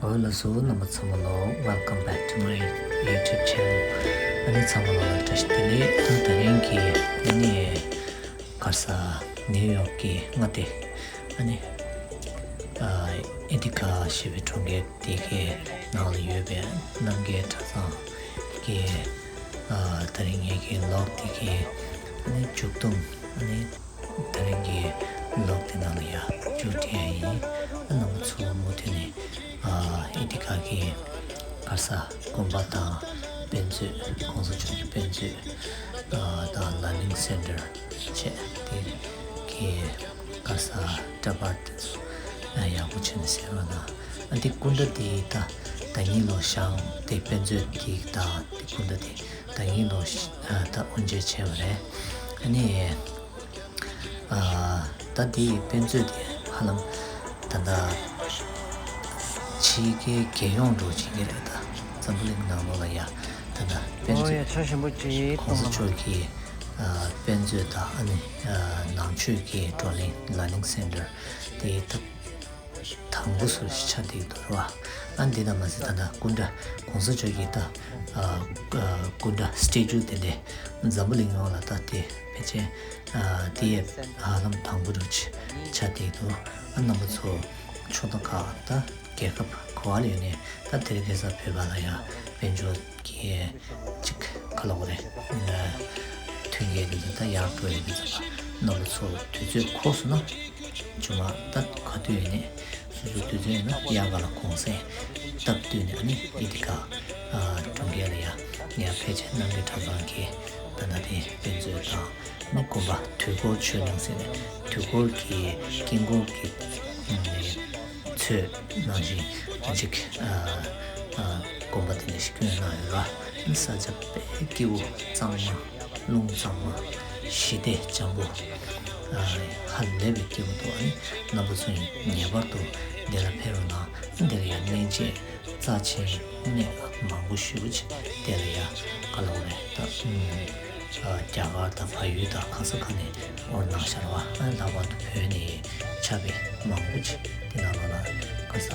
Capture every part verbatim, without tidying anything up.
འོ་ལགས་སོ། རྣམ་པ་ཚང་མ་ལོ། Welcome back to my YouTube channel. ཨ་ནི་ཚང་མ་ལོ་བཀྲ་ཤིས་བདེ་ལེགས། ཨ་ནི་དེ་རིང་གི་ཨ་ནི་ག་རེ་ཟེར་ནིའུ་ཡོག་གི་མངའ་སྡེ་ཨ་ནི་ཨ་ཨེ་ཏི་ཀ་ཞེས་པའི་གྲོང་ཁྱེར་དེ་གའི་ནང་ལ་ཡོད་པའི་རྣམ་རྒྱལ་གྲྭ་ཚང་གི་ཨ་དེ་རིང་ངེད་ཀྱི་ལོག་དེ་གའི་ཨ་ནི་མཇུག་སྡོམ་ཨ་ནི། དེ་རིང་གི་ལོག་དེ་ནང་ལ་ཡ་མཇུག་སྒྲིལ་ཡ་ཡིན། ཨ་རྣམ་པ་ཚོ་མུ་མཐུད་ནས་ཨ་ཨེ་ཏི་ཀ་གི་ག་རེ་ཟེར་དགོན་པ་དང་དཔེ་མཛོད། གོང་ས་མཆོག་གི་དཔེ་མཛོད་ཨ་དང་ལར་ནིང་སེན་ཊར་བཅས་དེ་གི་ག་རེ་ཟེར་འདྲ་པར་དེ་ཚོ་ཨ་ཡག་པོ་བྱས་ནས་གཟིགས་རོགས་གནང་། ཨ་འདི་སྐུ་འདྲ་དེ་ད་ད་ཉིན་ལོ་ཞང་དེ་དཔེ་མཛོད་དེ་དང་དེ་སྐུ་འདྲ་དེ་ད་ཉིན་ལོ་ཨ་ད་དབུ་འབྱེད་བྱས་པ་རེད། ཨ་ནི། ཨ་ད་དེའི་དཔེ་མཛོད་དེ་ཧ་ལམ་ད་ལྟ་ཕྱི་རྒྱལ་རྒྱལ་ཡོངས་འགྲོ་བྱེད་ཀྱི་རེད། ད་འཛམ་བུ་གླིང་ནང་ལོགས་ལ་ཡ་ད་ལྟ་དཔེ་ཨོ་ཡ། མཛོད་ཆ་ཞིམ་པོ་ཅིག་གོང་ས་མཆོག་གི་ཨ་དཔེ་མཛོད་དང་ཨ་ནི་ཨ་ནང་ཆོས་ཀྱི་བགྲོ་གླེང་ལར་ནིང་སེན་ཊར་དེ་ད་དང་པོ་སུ་ཞིག་ཆགས་བསྡད་འདུག་རེད་བ། ཨ་འདི་དང་མ་ཟད་ད་ལྟ་སྐུ་འདྲ་གོང་ས་མཆོག་གི་ད་ཨ་ཨ་སྐུ་འདྲ་སི་ཊེ་ཅུ་དེ་འདྲས་འཛམ་བུ་གླིང་ཡོངས་ལ་ད་དེ་ཕལ་ཆེར་ཨ་དེ་ཡས་ཧ་ལམ་དང་པོ་རུ་ཆགས་བསྡད་འདུག་ཨ་རྣམ་པ་ཚོ་ཕྱོགས་མཐའ་ཁག་ད་རྒྱལ་ཁབ་ག་བ་ལ་ཡོད་ནའི་ད་དེ་རིང་ཁ་སང་བོད་པ་ལ་ཡང་དཔལ་འབྱོར་གྱི་ཅིག་ག་ལབ་དགོས་རེད། མཐུན་རྐྱེན་དེ་ཚོ་ད་ཡག་པོ་ཡོད་པའི་ཚོ་རྣམ་པ་ཚོ་དུས་ཚོད་ཁོམ་སོང་ན་ཇུ་མ་ད་ག་དུས་ཡིན་ནའི་སོ་སོ་དུས་ཚོད་ཡིན་ན་དབྱར་ཁ་ལ་གུང་སེང་སྟབས་བསྟུན་ནས་ཨ་ནི་ཨེ་ཏི་ཀ་ཨ་གྲོང་ཁྱེར་ལ་ཡ་ཡ་ཕལ་ཆེར་རྣམ་རྒྱལ་གྲྭ་ཚང་གི་ད་ལྟ་དེ་དཔེ་མཛོད་དང་ཨ་ནི་དགོན་པ་དུས་འཁོར་ཆོས་གླིང་ཟེར་ནས་དུས་འཁོར་གྱི་དཀྱིལ་འཁོར་གྱི་ཨ་ནི་ཚོད་ནང་བཞིན་ཅིག་ཨ་ཨ་དགོན་པ་དེ་འདྲ་ཞིག་བསྐྲུན་གནང་ཡོད་ལ། ས་ཆ་དཔེ་སྐྱིད་པོ་གཙང་མ་རླུང་གཙང་མ་ཞི་བདེ་འཇམ་པོ་ཨ་ཧ་ལས་པའི་སྐྱིད་པོ་འདུག་ཨ་ནི་རྣམ་པ་ཚོ་ཡིན་ངེས་པར་དུ་འདི་ལ་ཕེབས་རོགས་གནང་། འདི་ལ་ཡང་གནས་མཇལ་རྩ་ཆེན་གནས་མང་པོ་ཞེ་པོ་ཅིག་དེ་ལ་ཡང་ག་ལབ་དགོས་རེད་ད། ཨ་རྒྱ་གར་དང་བལ་ཡུལ་དང་ག་ས་ག་ནས་དབོར་གནང་ཤར་བ། ཨ་ལྷག་པར་དུ་བོད་ནས་ཕྱག་དཔེ་མང་པོ་ཅིག་དེ་ནང་ལོགས་ལ་ག་ས་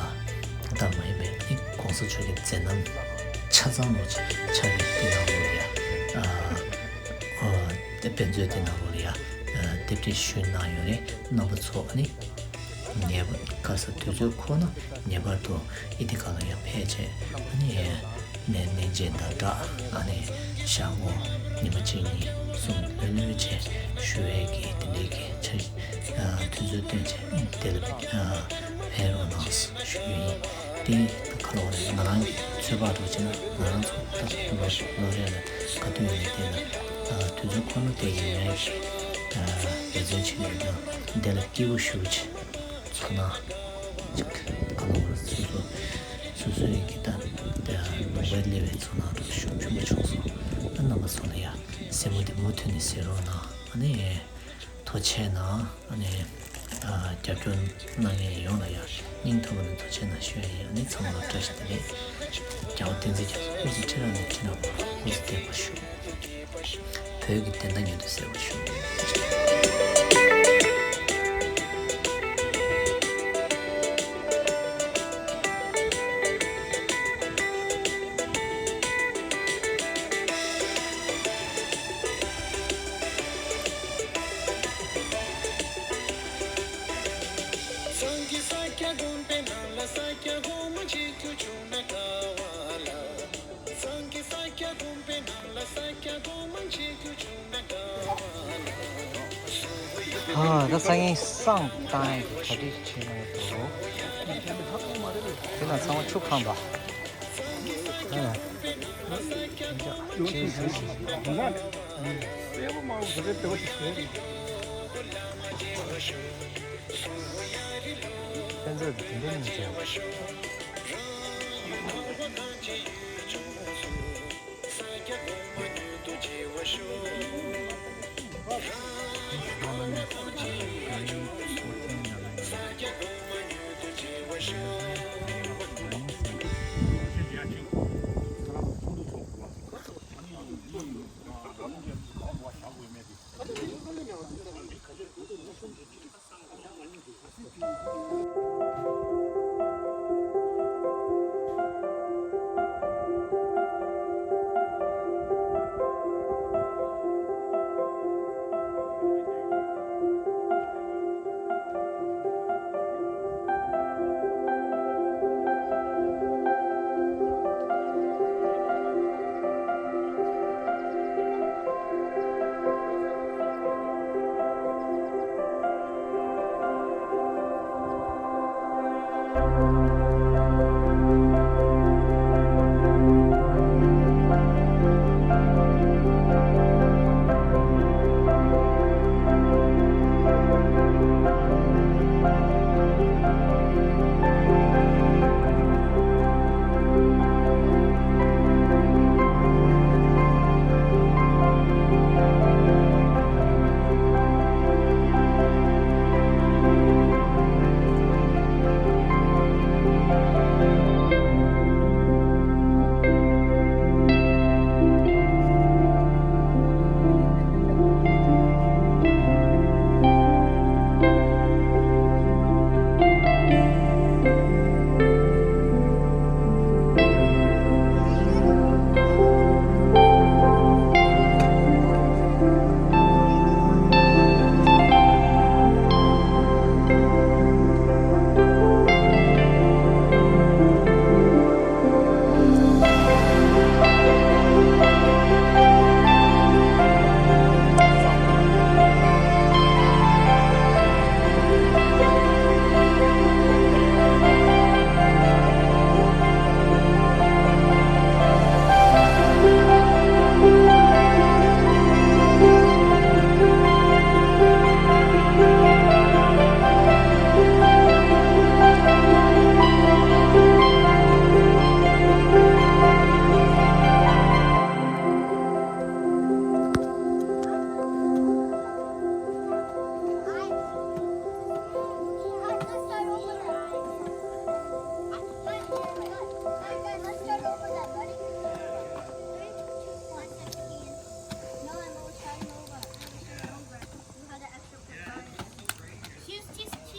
ད་མ་ཡིན་པའི་ཨ་ནི་གོང་ས་མཆོག་གི་མཛད་རྣམ་ཆ་ཚང་ལོ་ཅིག་ཕྱག་དཔེ་དེ་ནང་ལོགས་ལ་ཡ་ཨ་ཨ་དེ་དཔེ་མཛོད་དེ་ནང་ལོགས་ལ་ཡ་ཨ་དེབ་སྒྲིག་ཞུས་གནང་ཡོད་རེད། རྣམ་པ་ཚོ་ཨ་ནི་ངེས་པར་ག་ས་དུས་ཚོད་ཁོ་ན་ངེས་པར་དུ་ཨེ་ཏི་ཀ་ལ་ཡ་ཕེབས་བྱས་ཨ་ནི་ནས་གནས་མཇལ་དང་སྦྲགས་ཨ་ནི་ཞག་ངོ་ཉི་མ་གཅིག་གཉིས་གསུམ་ལྷོད་ལྷོད་བྱས་ཞུ་བའི་གི་དེ་འདྲའི་གི་ཆ་ཨ་དུས་ཚོད་བཏོན་བྱས་དེ་ལ་ཨ་ཕེབས་རོགས་གནང་ཞུ་རྒྱུ་ཡིན། དེ་ད་ག་ལབ་དགོས་རེད། ང་རང་གི་ཚོད་དཔག་འདྲ་བྱས་ན་ང་རང་ཚོ་ད་ལོ་ལོ་རེ་ལ་ག་དུས་ཡིན་ནའི་དེ་ལ་ཨ་དུས་ཚོད་ཁོ་ན་དེ་ཡིན་ཡང་ཨ་འབད་བརྩོན་བྱེད་ཀྱི་ཡོད་ཀྱང་དེ་ལ་སྐྱིད་པོ་ཞེ་པོ་ཅིག་ཚོར་སྣང་ཅིག་ག་ལབ་དགོས་རེད། སོ་སོ་སོ་སོའི་གི་ད་ལུང་པར་སླེབས་པའི་ཚོར་སྣང་རེ་ཞུ་ཆེན་པོ་བྱུང་སོང་། ཨ་རྣམ་པ་ཚོ་ལ་ཡ་སེམས་པ་དེ་མུ་མཐུད་ནས་གཟིགས་རོགས་གནང་། ཨ་ནི་ཐུགས་རྗེ་གནང་། ཨ་ནི་ཨ་རྒྱབ་སྐྱོར་གནང་མཁན་ཡོངས་ལ་ཡ་སྙིང་ཐག་པ་ནས་ཐུགས་རྗེ་གནང་ཞུ་ཡ་ཡིན། ཨ་ནི་ཚང་མ་ལ་བཀྲ་ཤིས་བདེ་ལེགས། རྒྱལ་བ་བསྟན་འཛིན་རྒྱ་མཚོ་སྐུ་ཚེ་ཁྲི་རབས་ནས་ཁྲི་རབས་སྐུ་ཚེ་བརྟན་པར་ཤོག་བོད་ཀྱི་བདེན་མཐའ་མྱུར་དུ་གསལ་བར་ཤོག་ཨ། ད་སང་ཉིན་བསང་བཏང་ཡག་གི་གྲ་སྒྲིག་བྱེད་གནང་གི་འདུག་དེ་ན་ཚང་མ་ཆུ་ཁམས་པ། ཨ། ཅེས་ཟེར་ཞིག་དཔེ་མཛོད་དེ་དེ་འདྲ་མིན་ཅེས།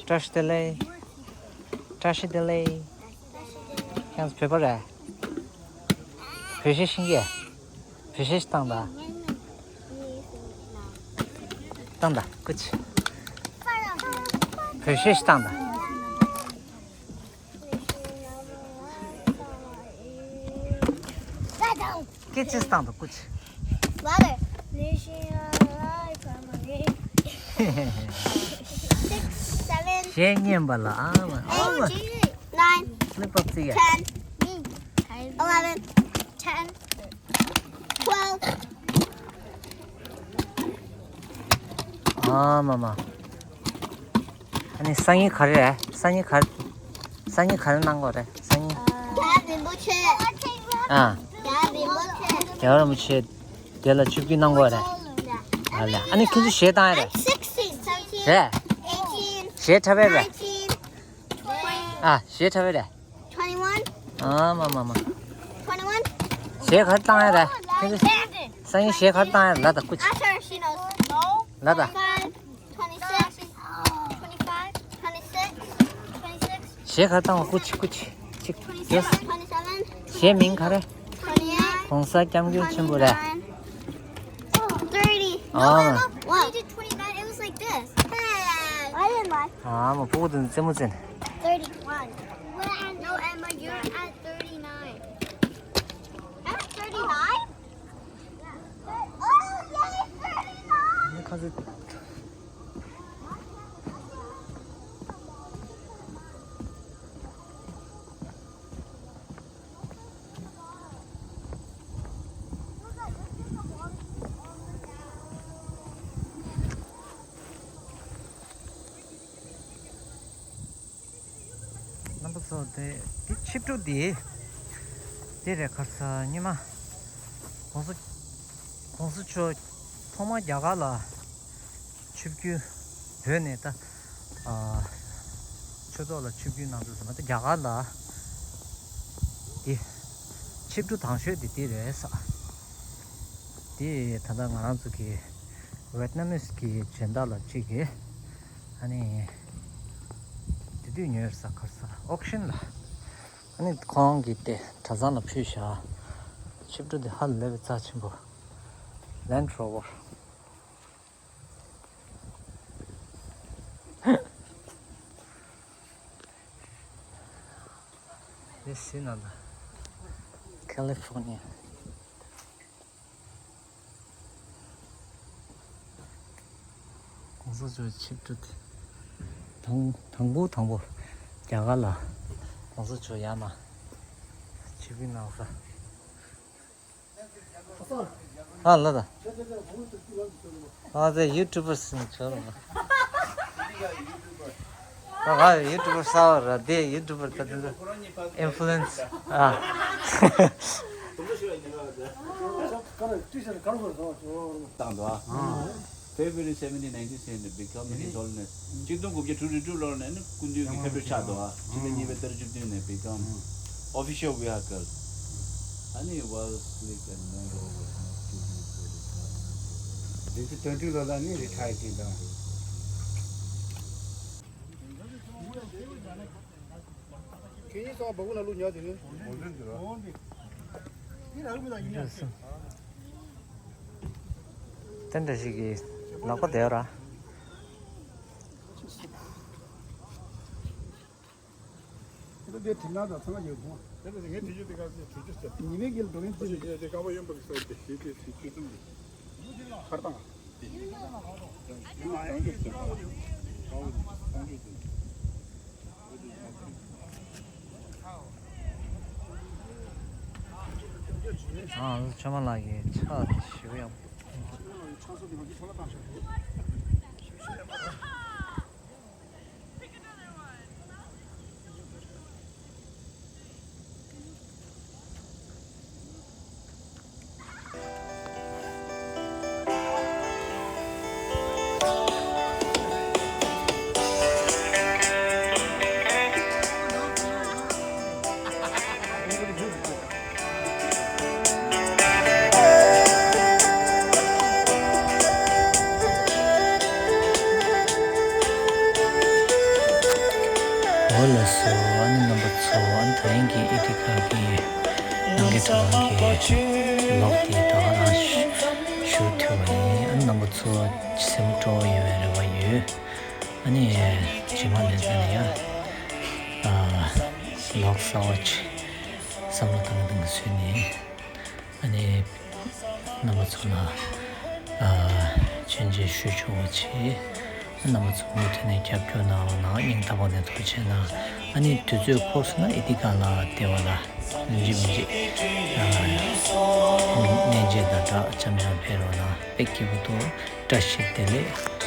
བཀྲ་ཤིས་བདེ་ལེགས། བཀྲ་ཤིས་བདེ་ལེགས། ཁྱེད་ཚོ་བོད་པ་རེད། བོད་གཞས་ཤེས་ཀྱི། བོད་གཞས་ཤིག་བཏང་དང་། བཏང་དང་། ཀུ་ཅི། བོད་གཞས་ཤིག་བཏང་དང་། སྐད་ཅིག་བཏང་དང་། ཀུ་ཅི། Louder. Six, seven, གཞས་སྙན་པ་ལ་ཨ་མ། ཨ་མ། Eight, nine, slip up to you. Ten, eleven, ten, twelve. ཨ་མ་མ། ཨ་ནི་སང་ཉིན་ག་རེ་རེད། སང་ཉིན་ག་རེ། སང་ཉིན་ག་རེ་གནང་དགོས་རེད། སང་ཉིན། རྒྱལ་བ་རིན་པོ་ཆེ། ཨ། རྒྱལ་བ་རིན་པོ་ཆེ། རྒྱལ་བ་རིན་པོ་ཆེ་དེ་ལ་ཆིབས་བསྒྱུར་གནང་དགོས་རེད། ཨ་ལ། ཨ་ནི་ཁྱོད་ཚོ་གཞས་བཏང་ཡ་རེད། Sixteen, seventeen, རེད། Eighteen, གཞས་འཁྲབ་ཡ་རེད། Nineteen, twenty, ཨ། གཞས་འཁྲབ་ཡ་རེད། Twenty-one, ཨ་མ་མ་མ། Twenty-one. གཞས་ག་རེ་བཏང་ཡ་རེད། ཁྱོད་ཚོ་སང་ཉིན་གཞས་ག་རེ་བཏང་ཡ་རེད། ལབ་དང་། ཀུ་ཅི། Asher, she knows. No. ལབ་དང་། Twenty-five, twenty-six, twenty-five, twenty-six, twenty-six. གཞས་ག་རེ་བཏང་བ། ཀུ་ཅི། ཀུ་ཅི། ཅིག་གེས། Twenty-seven, twenty-seven. གཞས་མིང་ག་རེ། Twenty-eight. གོང་ས་སྐྱབས་མགོན་ཆེན་པོ་རེད། Twenty-nine. Thirty. ཨ། No, I did twenty-nine. It was like this. Hey, I didn't lie. ཨ་མ། ཕྲུ་གུ་དེ་ཚོ་རྩེད་མོ་རྩེ་ནས། Thirty-one. No, Emma, you're at thirty-nine. I'm thirty-nine? Oh, yay, thirty-nine! ཁ་ཚོད། རྣམ་པ་ཚོ། དེ་དེ་ཆིབས་འགྲོ་དེ་དེ་རེད། ག་རེ་ཟེར། སྔོན་མ་གོང་ས་གོང་ས་མཆོག་ཐོག་མར་རྒྱ་གར་ལ་ཆིབས་བསྒྱུར། བོད་ནས་ད་ཨ་ཆོས་ཚོགས་ལ་ཆིབས་བསྒྱུར་གནང་དུས་ཙམ་པ། ད་རྒྱ་གར་ལ་དེ་ཆིབས་འགྲོ་དང་ཤོས་དེ་དེ་རེད་ཟེར། དེ་ད་ལྟ་ང་རང་ཚོ་གི་ཝེད་ནམ་མིས་གི་སྦྱིན་བདག་ལགས་གཅིག་གིས་ཨ་ནི་དེ་དུས་ཉོས་ཟེར། ག་རེ་ཟེར། ཨོག་ཤན་ལ། ཨ་ནི་ཁོང་གིས་དེ་གྲྭ་ཚང་ལ་ཕུལ་བཞག། ཆིབས་འགྲོ་དེ་ཧ་ལས་པའི་རྩ་ཆེན་པོ། Land Rover། This is not California. གོང་ས་མཆོག་ཆིབས་འགྲོ་དེ་དང་དང་པོ་དང་པོ་རྒྱ་གར་ལ་གོང་ས་མཆོག་ཡར་མར་ཆིབས་བསྒྱུར་གནང་ས། ཨ་ལ་ད། ཨ་ཙི། ཡུ་ཊུབ་པར་ཟེར་ནས་བྱོས་རོགས། ཨ་ཡུ་ཊུབ་པར་གསར་པ་ར། དེ་ཡུ་ཊུབ་པར་ད་དེ་ཚོ་ཨིན་ཕུ་ལུ་ཨེན་སར། ཨ། བཏང་འདུག་ཨ། February seventeen, nineteen seventy, become His Holiness. ཆིག་སྟོང་དགུ་བརྒྱ་དྲུག་ཅུ་དྲུག་ལོ་ནས་ནི་སྐུ་མདུན་གྱི་ཕེབས་འགྲོ་ཆགས་འདུག་ཨ། ཕྱི་ཟླ་གཉིས་པའི་ཏ་རིག་བཅུ་བདུན་ནས་become official vehicle. ཨ་ནི་was slick and Land Rover was not too big for the car. Nineteen twenty ལོ་ལ་ནི་རི་ཊ་ཡར་བྱས་དང་། ཁྱེད་གཉིས་སོང་བ་གུ་ན་ལུག་ཉོ་དེ་རེད། དེ་འདྲ་ཞིག་གི་ལག་པ་དེ་ར། དེ་དེ་དེ་ན་ད་ཚང་ཡོད་ཁོང་། དེ་དེ་ངས་དེ་ཡོད་དེ་ག་ཚོད་དེ་ཅུ་ཟེར། ཉི་མའི་དཀྱིལ་འགྲོ་མཁན་ཅི་ཞིག་དེ་རྐང་པ་གཡོན་པ་གི་ས་དེ་དེ་དེ་དེ་ཅུ་ཙམ་གྱི། ཁར་དང་། ཨ། ཆོས་མ་ལགས་ཀྱི་ཕྱག་ཞུ་ཡག་པོ། ད་རིང་གི་ཨི་ཏི་ཀ་གི་ནང་གི་དྲ་ལམ་གྱི་ལོག་དེ་ད་ག་རང་ཞུ་ཐུབ་པ་ཡིན། ཨ་རྣམ་པ་ཚོ་སེམས་སྤྲོ་བོ་ཡོད་པའི་རེ་བ་ཡོད། ཨ་ནི་རྗེས་མ་ལས་ཚ་ནས་ཡ་ལོག་གསར་བ་ཅིག་བསམ་བློ་བཏང་བཏང་བཟོས་ནས། ཨ་ནི་རྣམ་པ་ཚོ་ལ་ཨ་མཆན་བརྗེ་ཞུ་ཆོག་པ་བྱེད། རྣམ་པ་ཚོ་མུ་མཐུད་ནས་རྒྱབ་སྐྱོར་གནང་རོགས་གནང་། སྙིང་ཐག་པ་ནས་ཐུགས་རྗེ་གནང་། ཨ་ནི་དུས་ཚོད་ཁོག་སོང་ན་ཨི་ཏི་ཀ་ལ་བདེ་བ་ལ་ཡིན་གཅིག་མིན་གཅིག་ཨ་གནས་མཇལ་དང་སྦྲགས་འཆམ་འཆམ་ཕེབས་རོགས་གནང་། དཔེ་སྐྱིད་པོ་འདུག་བཀྲ་ཤིས་བདེ་ལེགས།